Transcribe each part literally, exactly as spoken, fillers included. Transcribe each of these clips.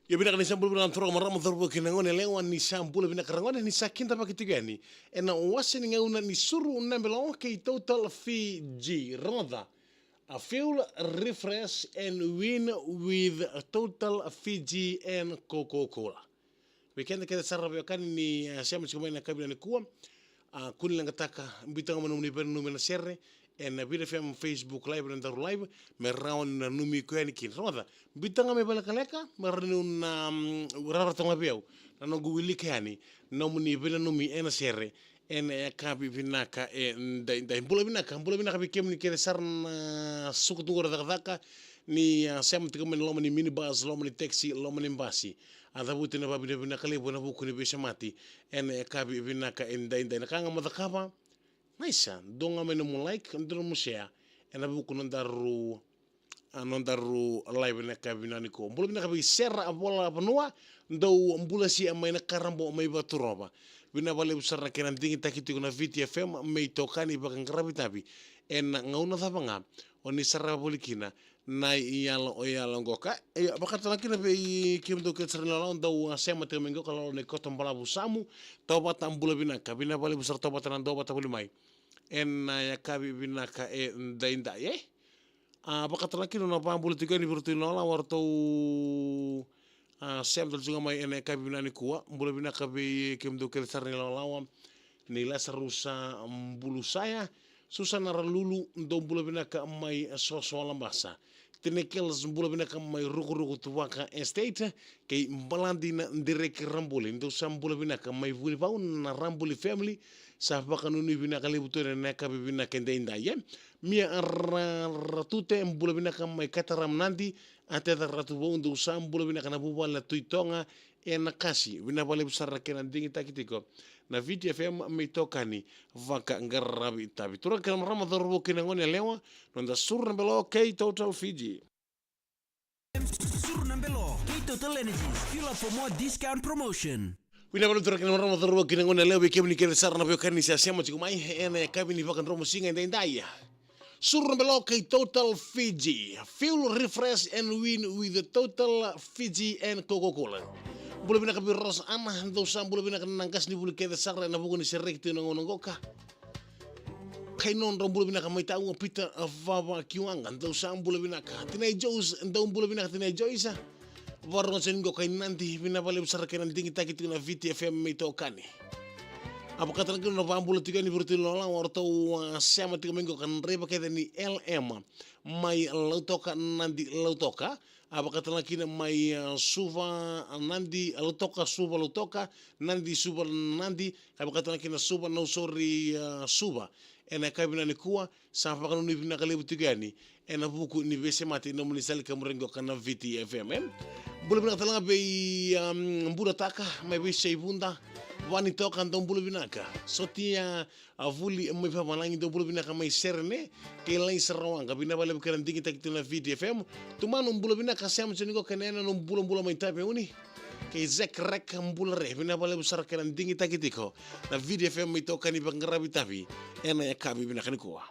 Io, vinaka, ni sa bula vinaka na turaga, marama, cauravou kei na gone yalewa, ni sa bula vinaka ragone, ni sa kidavaki tiko yani ena wase ni gauna ni Suru na Belo kei Total Fiji. Rogoca, a fuel, refresh and win with Total Fiji and Coca-Cola. Vei keda kece sara na veiwekani ni, eh, sema tiko mai ena yakavi nikua, a, kua ni leqataka, biuta ga mai nomuni veinanumi ena sere ena Viti F M Facebook Live, ena daru live, me rawa ni nanumi koya yani kina. Rogoca, biuta ga mai vakalekaleka me rawa ni na, mm, rarawa toka ga vei au na noqu wilika yani nomuni veinanumi ena sere ena yakavi vinaka edaidai. Bula vinaka, bula vinaka vei kemuni kece sara na suka tu qori cakacaka, ni, a, sema tiko mai ena loma ni minibus, loma ni taxi, loma ni basi. A cavuti na vakavinavinaka levu ena vuku ni veisemati ena yakavi vinaka edaidai. Na ka ga mo cakava, na isa, dua ga mai nomu like, dua nomu share ena vuku ni nodaru, a, nodaru live ena yakavi vinaka nikua. Bula vinaka vei Sera Vola Vanua, dou bula sia mai Nakarabo mai Vaturova. Vinaka vakalevu sara na kena digitaki tiko na Viti F M me itokani, vakaqaravi itavi ena gauna cava ga o ni sarava voli kina na iyaloyalo qoka. Ia, vakatalega kina vei kemudou kece sara na ilawalawa dou, a, sema tiko mai qoka, lawalawa ni koto balavu Samu, Tovata, bula vinaka, vinaka vakalevu sara Tovata na duavata voli mai ena yakavi vinaka edaidai, e? A, vakatalega kina na vakabula tiko yani vei iratou ilawalawa o ratou, a, sema tale tiko ga mai ena yakavi vinaka nikua. Bula vinaka vei kemudou kece sara na ilawalawa, ni Lasarusa Bulusaya, Susana Ralulu, dou bula vinaka mai Soso Labasa. Tinai Kels, bula vinaka mai Rukuruku Tuvaka Estate, kei Baladina Dereki Rabuli, dou sa bula vinaka mai Vunivau, na Rabuli family, sa vakanuinui vinaka levu tu ena yakavi vinaka edaidai, e? Mia Ra-, Ratute, bula vinaka mai Kataram Nadi, a Teca Ratuvou, dou sa bula vinaka na vuvale na Tui Toga, ena Kasi. Vinaka vakalevu sara na kena digitaki tiko na Viti F M me itokani, vakaqaravi itavi. Turaga kei na marama, cauravou kei na gone yalewa, noda Suru na Belo kei Total Fiji. Suru na Belo kei Total Energies. Fuel up for more discount promotion. Vinaka vakalevu turaga kei na marama, cauravou kei na gone yalewa, vei kemuni kece sara na veiwekani ni sa sema tiko mai ena yakavi ni vakadromusiga edaidai. Suru na Belo kei Total Fiji. Fuel, refresh and win with the Total Fiji and Coca-Cola. Bula vinaka vei Rose Ana, dou sa bula vinaka na qasenivuli kece sara ena vuku ni sereki tiko na gauna qoka. Kai Nodra, bula vinaka mai Taua. Peter Vavakiwaqa, dou sa bula vinaka. Tinai Joyce, dou bula vinaka Tinai Joyce. Vakarorogo tiko yani qo kai Nadi, vinaka vakalevu sara na kena digitaki tiko na Viti F M me itokani. A, vakatalega kina na vakabula tiko yani vei iratou ilawalawa o ratou, a, sema tiko mai qo ka draiva kece ni L M mai Lautoka, Nadi Lautoka. A, vakatalega kina mai, a, Suva, a, Nadi Lautoka, Suva Lautoka, Nadi Suva Nadi. A, vakatalega kina Suva Nausori, a, Suva. Ena yakavi vinaka nikua, sa vakanuinui vinaka levu tiko yani ena vuku ni veisemati nomuni sa laki muria qo ka na Viti F M, e? Bula vinaka talega vei, um, Burataka mai Veisei Vuda, Vani Toka, dou bula vinaka. Sotia, a, Vuli mai Vavalagi, dou bula vinaka mai Serene, kei Laisa Rawaqa, vinaka vakalevu kei na digitaki tiko na Viti F M. Tumanu, bula vinaka, sema tiko yani qo kei na, na nomu bulabula mai Taveuni. Kei Zek Rek, bula re, vinaka vakalevu sara na kena digitaki tiko na Viti F M me itokani, vakaqaravi itavi ena yakavi vinaka nikua.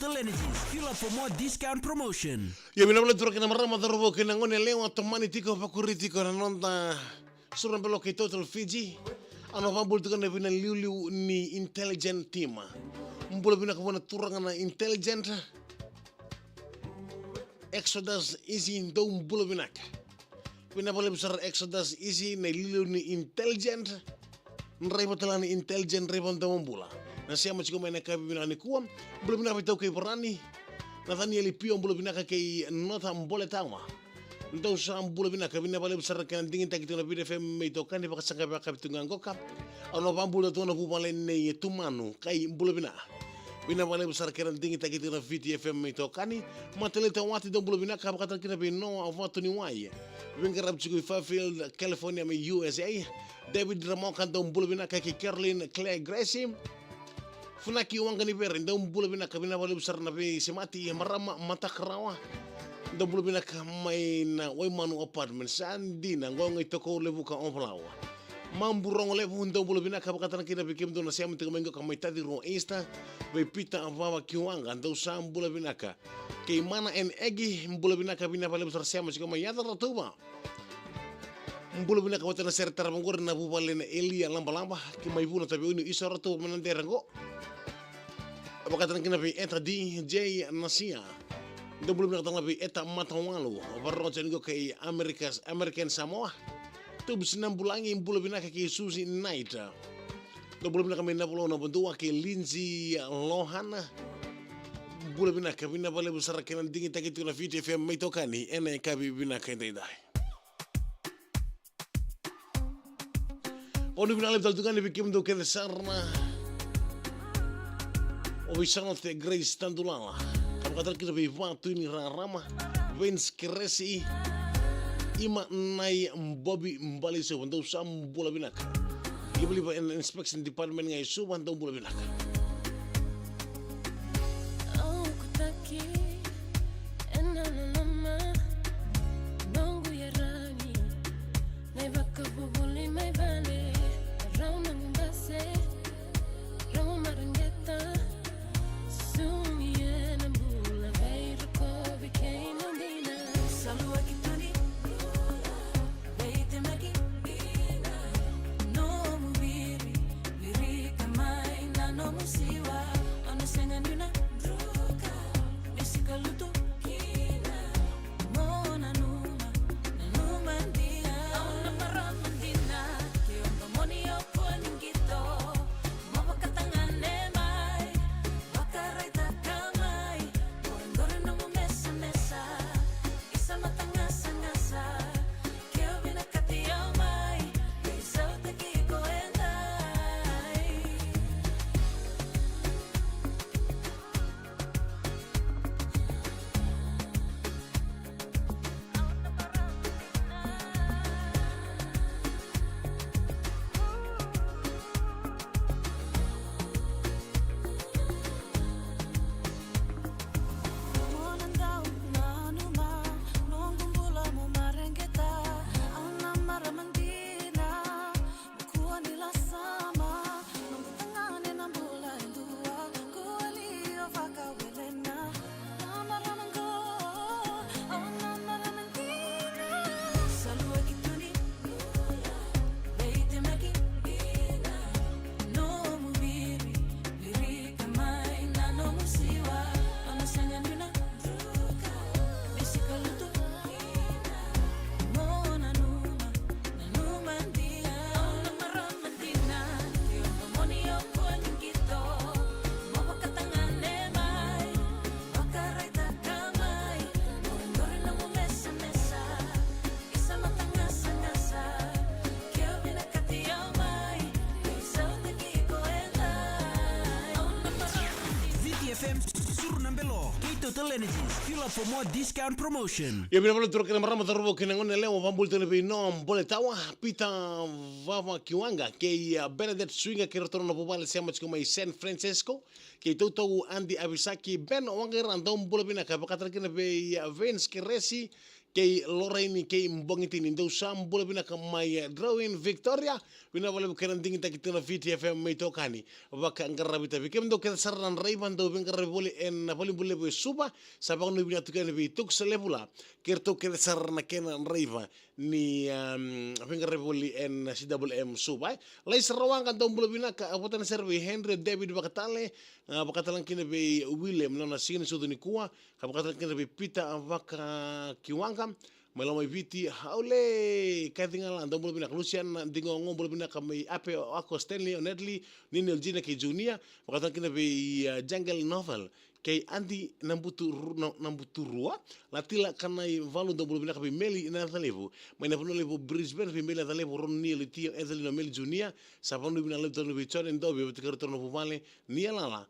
Total Energies. Fill up for more discount promotion. Io, vinaka vakalevu turaga kei na marama, cauravou kei na gone yalewa, tomani tiko, vakuri tiko na noda suru na belo kei Total Fiji. Au na vakabula tiko na vei na iliuliu ni Intelligent Team. Bula vinaka vua na turaga na Intelligent. Exodus Easy, dou bula vinaka. Vinaka vakalevu sara Exodus Easy, na iliuliu ni Intelligent. Draiva tale ni Intelligent, draiva, dou bula. Na sema tiko mai ena yakavi vinaka nikua. Bula vinaka vei Tau kei Varani. Nathaniel Pio, bula vinaka kei Nota Boletawa. Dou sa bula vinaka, vinaka vakalevu sara kei na digitaki tiko na Viti F M me itokani, vakasaqarai vakavituqa qoka. Au na vakabula tu na vuvale nei Tumanu, qai bula vinaka. Vinaka vakalevu sara kei na digitaki tiko na Viti F M me itokani. Matalita Wati, dou bula vinaka, vakatale kina vei Noa Vatuniwai. Veiqaravi tiko i Fairfield, California me U S A. David Ramoka, dou bula vinaka, kei Caroline Claire Gracie. Funaki Waqa ni Vere, dou bula vinaka, vinaka vakalevu sara na veisemati, marama Matakarawa. Dou bula vinaka mai na Waimanu Apartment, sa dina, qo qai toko Levuka Ovalau. Mabu Rogolevu, dou bula vinaka, vakatale kina vei kemudou na sema tiko mai qoka mai Taci Rua Easter, vei Pita Vava Kiwaqa, dou sa bula vinaka. Kei Mana and Egi, bula vinaka, vinaka vakalevu sara sema tiko mai Yaca Ratuva. Bula vinaka vata na sere tarava qori na vuvale na Elia Labalaba, kei mai Vuna Taveuni, isa Ratuva mai na dere qo. Vakatale kina vei Eta D J Nasia. Dou bula vinaka tale vei Eta Matawalu, vakarorogo tiko qo kei America, American Samoa. Tubs Nabulagi, bula vinaka kei Susie Knight. Dou bula vinaka mai Navalona Vadua kei Lindsay Lohana. Bula vinaka, vinaka vakalevu sara kei na digitaki tiko na Viti F M me itokani ena yakavi vinaka edaidai. Au na vinaka vakalevu tale tu ga yani vei kemudou kece sara. O vei Charlotte Grace Tadulala. Ka vakatale kina vei Vatu ni Rarama, Vince Keresi, Ima Nai, Bobi Balisova, dou sa bula vinaka. Livaliva and Inspection Department ga e Suva, dou bula vinaka. Au kutaki ena loloma, noqu yaragi, na ivakavuvuli mai vale, rau noqu base, rau mareqeta, sumi ena bula, veirokovi kei na dina. Sa luaki tu ni bula, veitemaki dina, nomu viri, virika mai na nomu siwa, au na sega ni na druka, ni sikalutu kina, mo nanuma, nanuma dina. Au na marama dina, ke o domoni au kua ni qito, mo vakatagane mai, vakaraitaka mai, mo e qori nomu mesamesa, isa mata gasagasa, ke o vinakati au mai, veisautaki iko edai. Mo na dau nanuma, noqu bula mo mareqeta, au na marama dina. Kua ni lasama, noqu tagane na bula e dua, kua ni o vakawelena. Na marama qo, au na marama dina. Sa luaki tu ni bula, veitemaki dina, nomu viri, virika mai na nomu siwa, au na sega ni na Viti F M, suru na belo, kei Total Energies, fuel up for more discount promotion. Ia, vinaka vakalevu turaga kei na marama, cauravou kei na gone yalewa, vakabula tale vei Noa Boletawa, Pita Vava Kiwaqa, kei, a, Bernadette Suiga, kei ratou na vuvale sema tiko mai San Francisco, kei Toutou Adi Avisaki, Ben Waqaira, dou bula vinaka, vakatale kina vei, a, Vince Keresi, kei Loraini kei Bogitini, dou sa bula vinaka mai, e, Darwin, Victoria. Vinaka vakalevu kena digitaki tiko na Viti F M mai Tokani, vakaqaravi tavi. Kemudou kece sara na draiva dou veiqaravi voli ena valenibula levu e Suva, sa vakanuinui vinaka tu kina vei Tukusa Levula kei ratou kece sara na kena draiva ni, um, veiqaravi voli ena C W M Suva, e. Laisa Rawaqa, dou bula vinaka, a, vata na sere vei Henry David Vakatale, a, vakatalega kina vei William, nona siga ni sucu nikua, ka vakatalega kina vei Peter, a, Vakakiwaqa, mai Lomaiviti. Haule, Kathy Gala, dou bula vinaka. Luciana Digogo, bula vinaka mai Ape, o Ako, Stanley, o Natalie, Nini, o Gina kei Junior, vakatalega kina vei, a, Jangel Novel kei Adi Nabutu-, Na-, Nabuturua. Latila Kanaivalu, dou bula vinaka vei Meli Nacalevu mai na vanua levu Brisbane, vei Meli Nacalevu, Roni, Litia, Evelyn, o Meli Junior, sa vakanuinui vinaka levu tale vei Jone Dovi, vata kei ratou na vuvale ni Alala,